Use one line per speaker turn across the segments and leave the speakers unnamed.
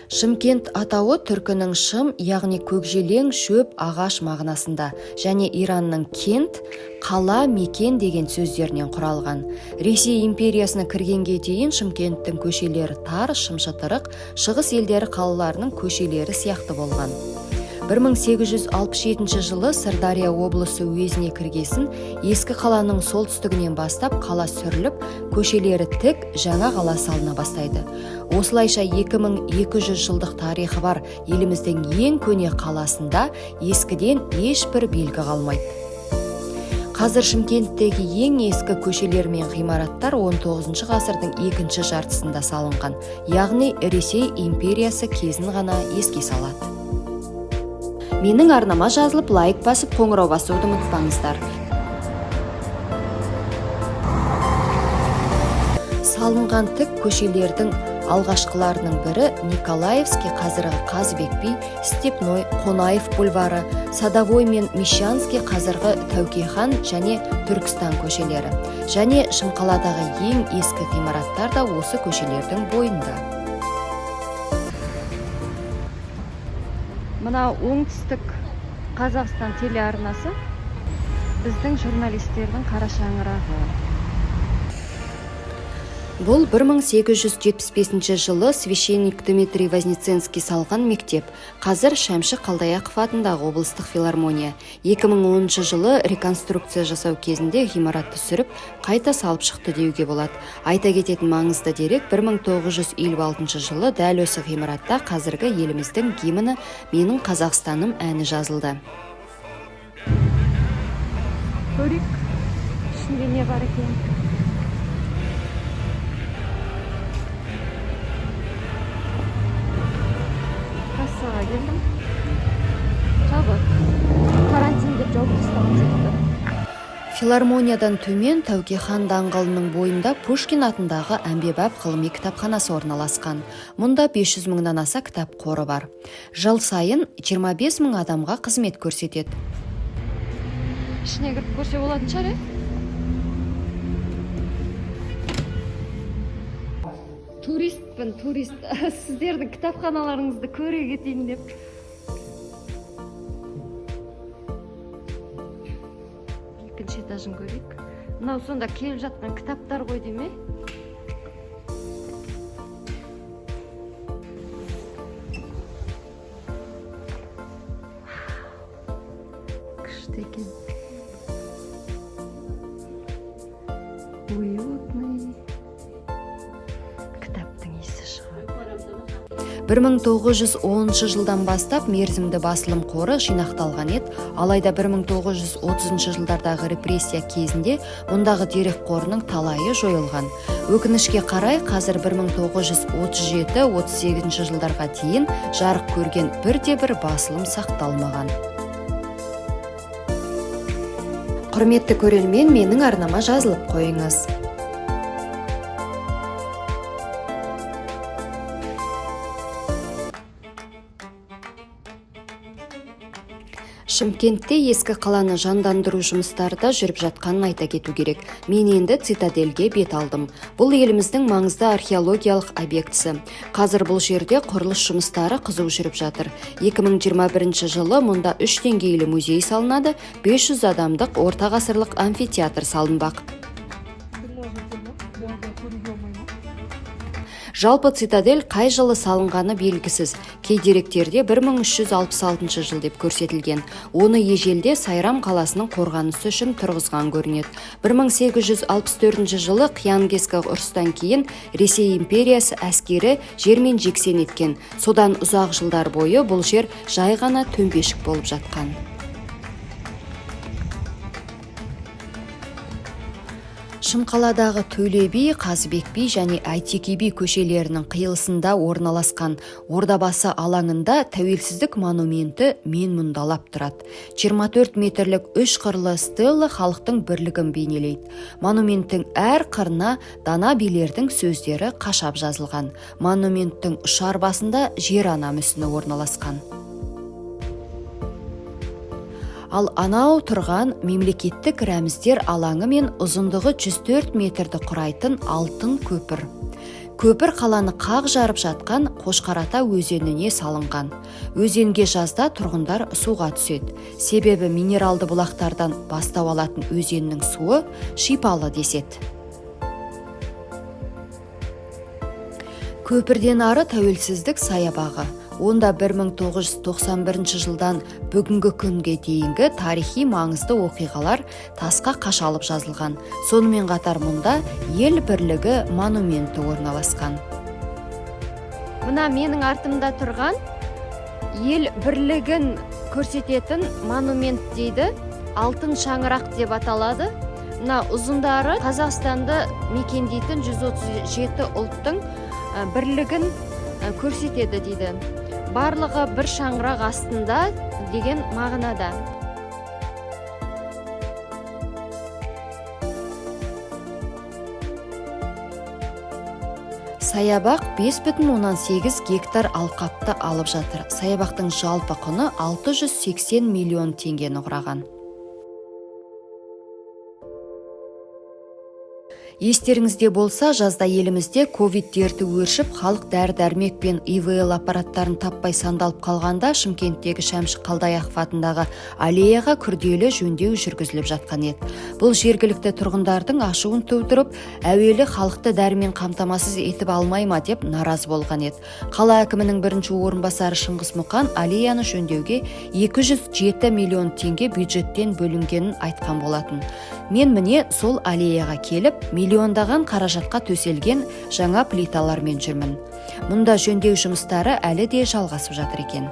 Шымкент атауы түркінің шым, яғни көкжелең, шөп, ағаш мағынасында және Иранның кент, қала, мекен деген сөздерінен құралған. Ресей империясына кіргенге дейін Шымкенттің көшелері тар, шымшытырық, шығыс елдері қалаларының көшелері сияқты болған. 1867 жылы Сырдария облысы уезіне кіргесін ескі қаланың солтүстігінен бастап қала сүріліп, көшелері тік, жаңа қала салына бастайды. Осылайша 2200 жылдық тарихы бар еліміздің ең көне қаласында ескіден ешбір белгі қалмайды. Қазір Шымкенттегі ең ескі көшелер мен ғимараттар 19 ғасырдың екінші жартысында салынған, яғни Ресей империясы кезін ғана еске салады. Менің арнама жазылып, лайк басып, қоңырау басуды ұмытпаңыздар. Салынған тік көшелердің алғашқыларының бірі Николаевский, қазіргі Қазыбек би, Степной, Қонаев бульвары, Садовой мен Мещанский, қазіргі Тәуке хан және Түркістан көшелері. Және Шымқаладағы ең ескі ғимараттар да осы көшелердің бойында.
Мына Оңтүстік Қазақстан телеарнасы, біздің журналистердің қара шаңырағы.
Бұл 1875 жылы священник Дмитрий Вознесенский салған мектеп. Қазір Шәмші Қалдаяқов атындағы облыстық филармония. 2010 жылы реконструкция жасау кезінде ғимаратты сүріп, қайта салып шықты деуге болады. Айта кететін маңызды дерек, 1956 жылы дәл осы ғимаратта қазіргі еліміздің гимні «Менің Қазақстаным» әні жазылды.
Көрейік, ішінде не бар екен. Кассаға келдім, жабық, карантин деп жауып тастаған сияқты.
Филармониядан төмен Тәуке хан даңғылының бойында Пушкин атындағы әмбебап ғылыми кітапханасы орналасқан. Мұнда 500 мыңнан аса кітап қоры бар. Жыл сайын 25 мың адамға қызмет көрсетеді.
Ішіне кіріп көрсе болатын шығар, иә. Туристпін, турист. Сіздердің кітапханаларыңызды көре кетейін деп. Екінші этажын көрейік. Мынау сонда келіп жатқан кітаптар ғой деймін, е? Күшті екен, уютный, кітаптың иісі шығады.
1910 жылдан бастап мерзімді басылым қоры жинақталған еді. Алайда 1930 жылдардағы репрессия кезінде мұндағы дерек қорының талайы жойылған. Өкінішке қарай, қазір 1937-38 жылдарға дейін жарық көрген бірде-бір басылым сақталмаған. Құрметті көрермен, менің арнама жазылып қойыңыз. Шымкентте ескі қаланы жандандыру жұмыстары да жүріп жатқанын айта кету керек. Мен енді Цитадельге бет алдым. Бұл еліміздің маңызды археологиялық объектісі. Қазір бұл жерде құрылыс жұмыстары қызу жүріп жатыр. 2021 жылы мұнда үш деңгейлі музей салынады, 500 адамдық орта ғасырлық амфитеатр салынбақ. Жалпы, Цитадель қай жылы салынғаны белгісіз. Кей деректерде 1366 жыл деп көрсетілген. Оны ежелде Сайрам қаласының қорғанысы үшін тұрғызған көрінеді. 1864 жылы қиян-кескі ұрыстан кейін Ресей империясы әскері жермен жексен еткен. Содан ұзақ жылдар бойы бұл жер жай ғана төмпешік болып жатқан. Шымқаладағы Төле би, Қазыбек би және Әйтеке би көшелерінің қиылысында орналасқан Ордабасы алаңында Тәуелсіздік монументі менмұндалап тұрады. 24 метрлік үш қырлы стелла халықтың бірлігін бейнелейді. Монументтің әр қырына дана билердің сөздері қашап жазылған. Монументтің ұшар басында Жер ана мүсіні орналасқан. Ал анау тұрған мемлекеттік рәміздер алаңы мен ұзындығы 104 метрді құрайтын алтын көпір. Көпір қаланы қақ жарып жатқан Қошқарата өзеніне салынған. Өзенге жазда тұрғындар суға түседі. Себебі минералды бұлақтардан бастау алатын өзеннің суы шипалы деседі. Көпірден ары Тәуелсіздік саябағы. Онда 1991 жылдан бүгінгі күнге дейінгі тарихи маңызды оқиғалар тасқа қашалып жазылған. Сонымен қатар мұнда Ел бірлігі монументі орналасқан.
Мына менің артымда тұрған ел бірлігін көрсететін монумент дейді. Алтын шаңырақ деп аталады. Мына ұзындары Қазақстанды мекендейтін 137 ұлттың бірлігін көрсетеді дейді. Барлығы бір шаңырақ астында деген мағынада.
Саябақ 5,8 гектар алқапты алып жатыр. Саябақтың жалпы құны 680 миллион теңгені құраған. Естеріңізде болса, жазда елімізде ковид дерті өршіп, халық дәрі-дәрмек пен ИВЛ аппараттарын таппай сандалып қалғанда, Шымкенттегі Шәмші Қалдаяқов атындағы аллеяға күрделі жөндеу жүргізіліп жатқан еді. Бұл жергілікті тұрғындардың ашуын тудырып, әуелі халықты дәрімен қамтамасыз етіп алмай ма деп наразы болған еді. Қала әкімінің бірінші орынбасары Шыңғыс Мұқан аллеяны жөндеуге 207 миллион теңге бюджеттен бөлінгенін айтқан болатын. Мен міне сол аллеяға келіп, миллиондаған қаражатқа төселген жаңа плиталармен жүрмін. Мұнда жөндеу жұмыстары әлі де жалғасып жатыр екен.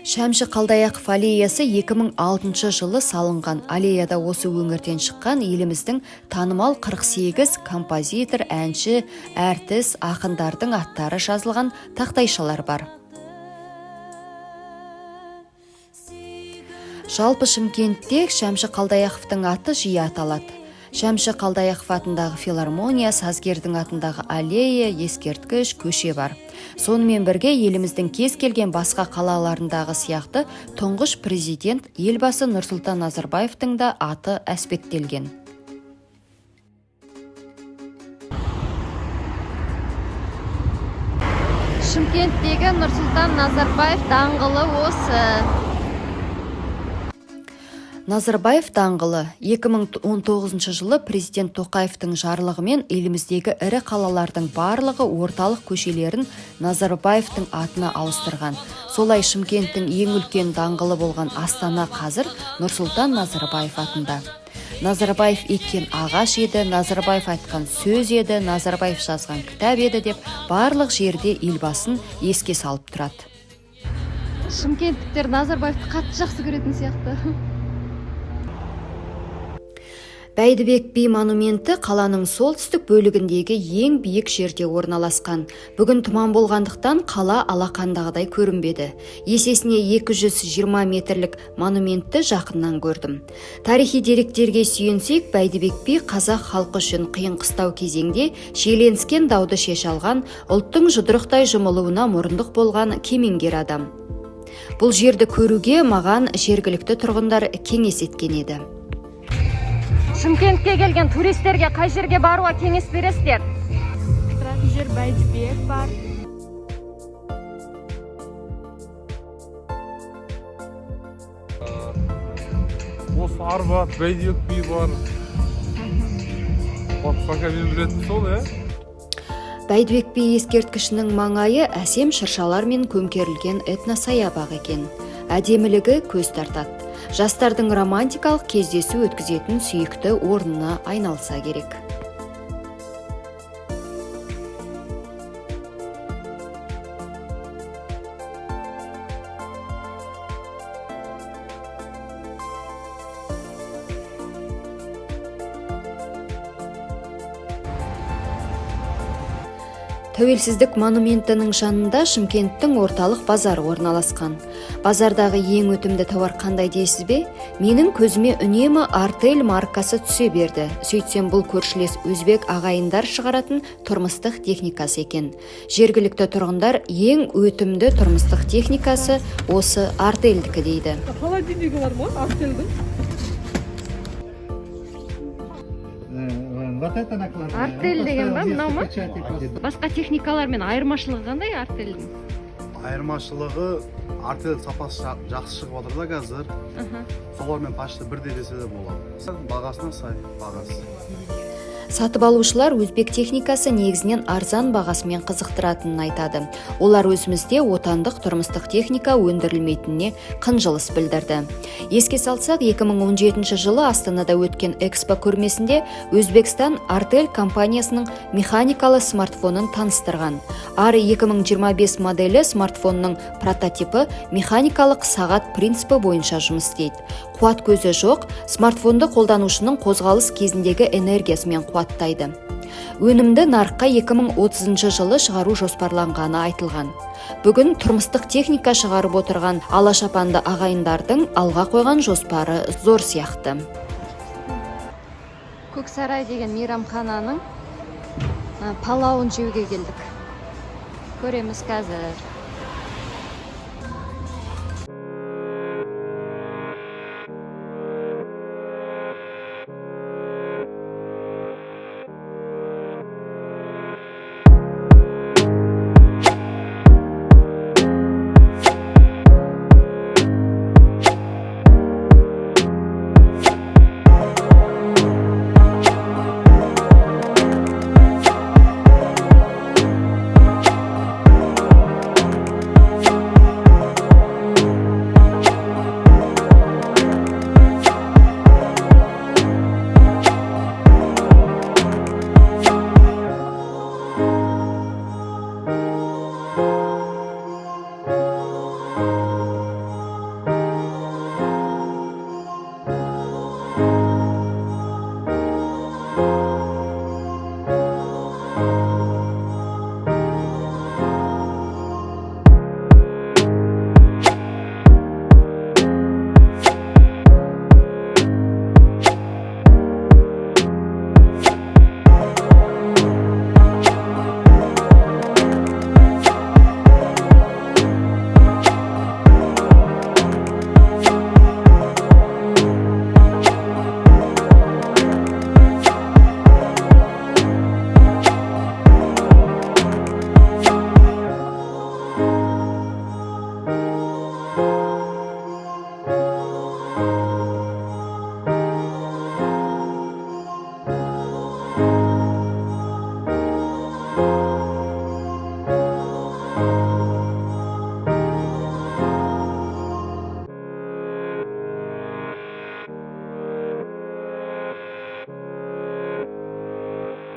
Шәмші Қалдаяқов аллеясы 2006 жылы салынған. Аллеяда осы өңірден шыққан еліміздің танымал 48 композитор, әнші, әртіс, ақындардың аттары жазылған тақтайшалар бар. Жалпы Шымкентте Шәмші Қалдаяқовтың аты жиі аталады. Шәмші Қалдаяқов атындағы филармония, сазгердің атындағы аллея, ескерткіш, көше бар. Сонымен бірге еліміздің кез келген басқа қалаларындағы сияқты тұңғыш президент Елбасы Нұрсұлтан Назарбаевтың да аты әспеттелген.
Шымкенттегі Нұрсұлтан Назарбаев даңғылы осы.
Назарбаев даңғылы 2019 жылы президент Тоқаевтың жарлығымен еліміздегі ірі қалалардың барлығы орталық көшелерін Назарбаевтың атына ауыстырған. Солай Шымкенттің ең үлкен даңғылы болған Астана қазір Нұрсұлтан Назарбаев атында. Назарбаев еккен ағаш еді, Назарбаев айтқан сөз еді, Назарбаев жазған кітап еді деп барлық жерде Елбасын еске салып тұрады.
Шымкенттіктер Назарбаевты қатты жақсы көретін сияқты.
Бәйдібек би монументі қаланың солтүстік бөлігіндегі ең биік жерде орналасқан. Бүгін тұман болғандықтан қала алақандағыдай көрінбеді. Есесіне 220 метрлік монументті жақыннан көрдім. Тарихи деректерге сүйенсек, Бәйдібек би қазақ халқы үшін қиын қыстау кезеңде шиеленіскен дауды шеше алған, ұлттың жұдырықтай жұмылуына мұрындық болған кемеңгер адам. Бұл жерді көруге маған жергілікті тұрғындар кеңес еткен еді.
Шымкентке келген туристерге қай жерге баруға кеңес бересіздер?
Тұратын жер Бәйдібек бар.
Осы Арбат, Бәйдібек би бар. Пока мен білетін сол, иә.
Бәйдібек би ескерткішінің маңайы әсем шыршалармен көмкерілген этносаябақ екен. Әдемілігі көз тартады. Жастардың романтикалық кездесу өткізетін сүйікті орнына айналса керек. Тәуелсіздік монументінің жанында Шымкенттің орталық базары орналасқан. Базардағы ең өтімді тауар қандай дейсіз бе? Менің көзіме үнемі Артель маркасы түсе берді. Сөйтсем, бұл көршілес өзбек ағайындар шығаратын тұрмыстық техникасы екен. Жергілікті тұрғындар ең өтімді тұрмыстық техникасы осы Артельдікі дейді.
Холодильнигі бар ма Артельдің? Вот это накладная.
Артель
Он
деген ба,
поставил
мынау ма?
вместо печати просто.
Басқа техникалармен айырмашылығы қандай Артельдің?
Айырмашылығы, Артель сапасы жақсы шығып жатыр да қазір. Солармен почти бірдей десе де болады, бағасына сай бағасы.
Сатып алушылар өзбек техникасы негізінен арзан бағасымен қызықтыратынын айтады. Олар өзімізде отандық тұрмыстық техника өндірілмейтініне қынжылыс білдірді. Еске салсақ, 2017 жылы Астанада өткен Экспо көрмесінде Өзбекстан Артель компаниясының механикалы смартфонын таныстырған. Ар 2025 моделі смартфонның прототипі механикалық сағат принципі бойынша жұмыс істейді. Қуат көзі жоқ, смартфонды қолданушының қозғалыс кезіндегі энергиясымен қуаттайды. Өнімді нарыққа 2030 жылы шығару жоспарланғаны айтылған. Бүгін тұрмыстық техника шығарып отырған алашапанды ағайындардың алға қойған жоспары зор сияқты.
Көксарай деген мейрамхананың палауын жеуге келдік. Көреміз қазір.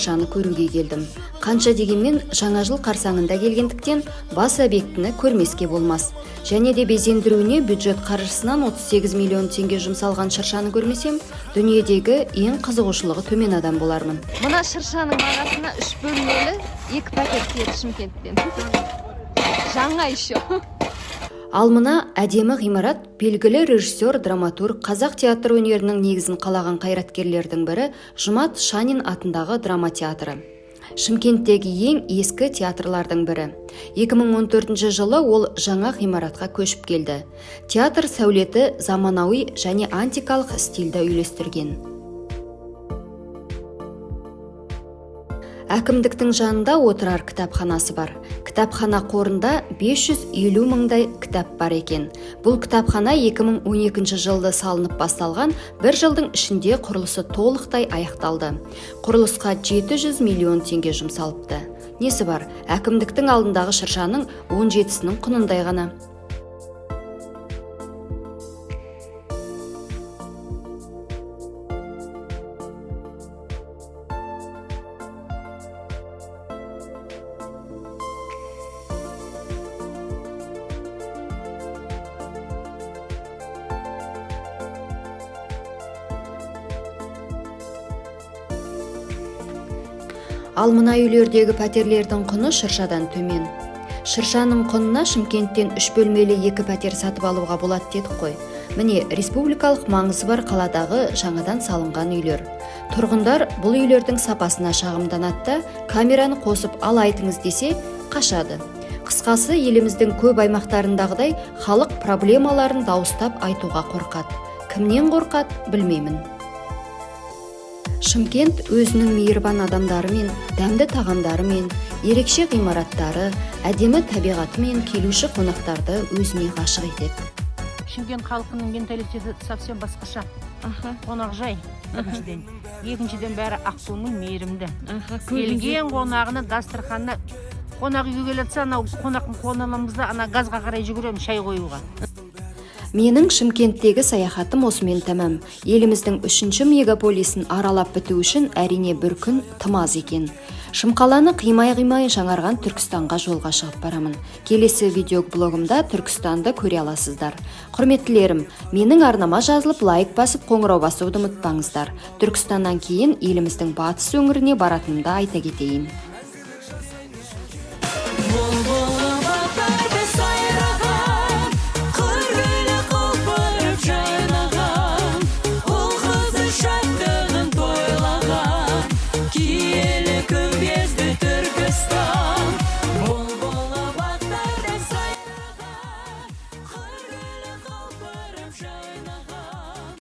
Шыршаны көруге келдім. Қанша дегенмен, жаңа жыл қарсаңында келгендіктен, бас объектіні көрмеске болмас. Және де безендіруіне бюджет қаржысынан 38 миллион теңге жұмсалған шыршаны көрмесем, дүниедегі ең қызығушылығы төмен адам болармын.
Мына шыршаның бағасына үш бөлмелі екі пәтер тиеді Шымкенттен. Жаңа еще.
Ал мына әдемі ғимарат белгілі режиссер, драматург, қазақ театр өнерінің негізін қалаған қайраткерлердің бірі Жұмат Шанин атындағы драма театры. Шымкенттегі ең ескі театрлардың бірі. 2014 жылы ол жаңа ғимаратқа көшіп келді. Театр сәулеті заманауи және антикалық стильді үйлестірген. Әкімдіктің жанында Отырар кітапханасы бар. Кітапхана қорында 550 мыңдай кітап бар екен. Бұл кітапхана 2012 жылда салынып басталған, бір жылдың ішінде құрылысы толықтай аяқталды. Құрылысқа 700 миллион теңге жұмсалыпты. Несі бар, әкімдіктің алдындағы шыршаның 17-сінің құнындай ғана. Ал мына үйлердегі пәтерлердің құны шыршадан төмен. Шыршаның құнына Шымкенттен үш бөлмелі екі пәтер сатып алуға болады дедік қой. Міне, республикалық маңызы бар қаладағы жаңадан салынған үйлер. Тұрғындар бұл үйлердің сапасына шағымданады да, камераны қосып ал айтыңыз десе, қашады. Қысқасы, еліміздің көп аймақтарындағыдай халық проблемаларын дауыстап айтуға қорқады. Кімнен қорқады, білмеймін. Шымкент өзінің мейірбан адамдарымен, дәмді тағамдарымен, ерекше ғимараттары, әдемі табиғатымен келуші қонақтарды өзіне ғашық етеді.
Шымкент халқының менталитеті совсем басқаша. Қонақжай біріншіден, екіншіден, бәрі ақкөңіл, мейірімді. Келген қонағына дастарханына, қонақ үйге келе жатса, анау қонақтың қолын аламыз да, ана газға қарай жүгіреміз шай қоюға.
Менің Шымкенттегі саяхатым осымен тәмам. Еліміздің үшінші мегаполисін аралап біту үшін, әрине, бір күн тым аз екен. Шымқаланы қимай-қимай жаңарған Түркістанға жолға шығып барамын. Келесі видеоблогымда Түркістанды көре аласыздар. Құрметтілерім, менің арнама жазылып, лайк басып, қоңырау басуды ұмытпаңыздар. Түркістаннан кейін еліміздің батыс өңіріне баратынымды айта кетейін.